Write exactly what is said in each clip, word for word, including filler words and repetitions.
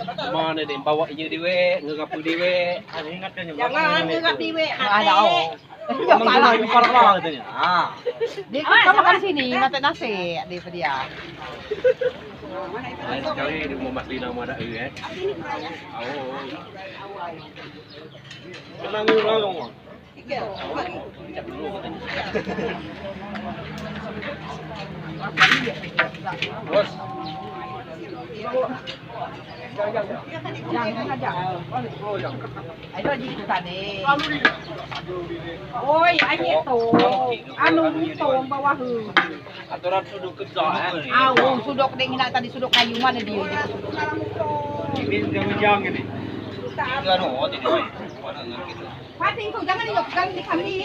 Mane ni, bawa inyo dewek, ngerap dewek. Jangan ngerap dewek, ada. Jangan ngerap dewek. Ah. Dia kan makan sini, makan nasi, dia pada dia. Lain sekali di rumah Mas Lina ada, eh. Oh. Tenang dulu, Bang. Bos. Oi, ayo tu. Anu tu bawah tu. Aturan suduk kerja, eh. Au, suduk deng ina tadi, suduk kayu mane dia. Ini jang-jang ini. Pating tu, jangan inyo pegang di kami.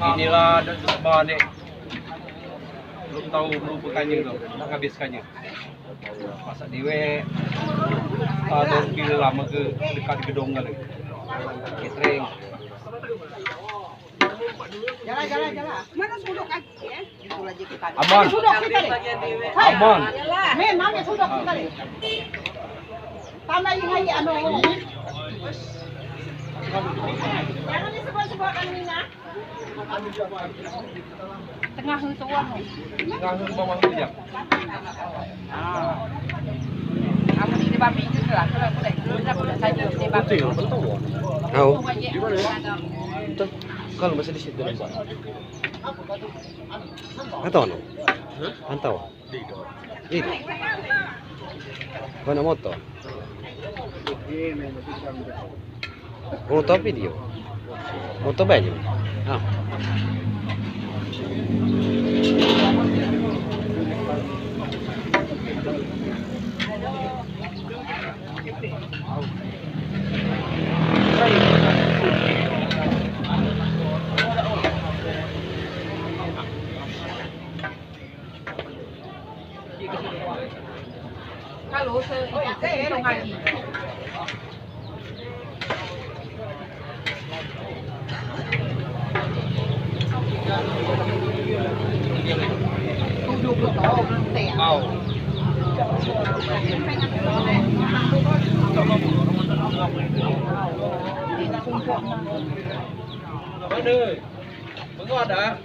Inilah dan sebab ni. Belum tahu melupakannya tu, nak habiskannya. Masak dewek. Ada pila lama ke dekat gedung kali. Catering. Jalan, jalan, jalan. Mana suduk kaki, eh? Aman. Suduk kita ni. Aman. Memang ya suduk kita ni. Tambah ini lagi anu. Jangan disebut-sebut anu ni, nah. Tengah tu, Wan. Tengah tu, bawah tu, ya. Ah. Aku ni di babi itu lah. Kalau aku dah, aku dah saja di babi. Betul, betul. Au. Betul. Kalau masih di situ, nampak. Antau, no? Hah? Antau. Ih. Kau nak motor? Motor video. Motor banyak. Ah. Kalau se-, itu lagi. Mana? Bengok dah.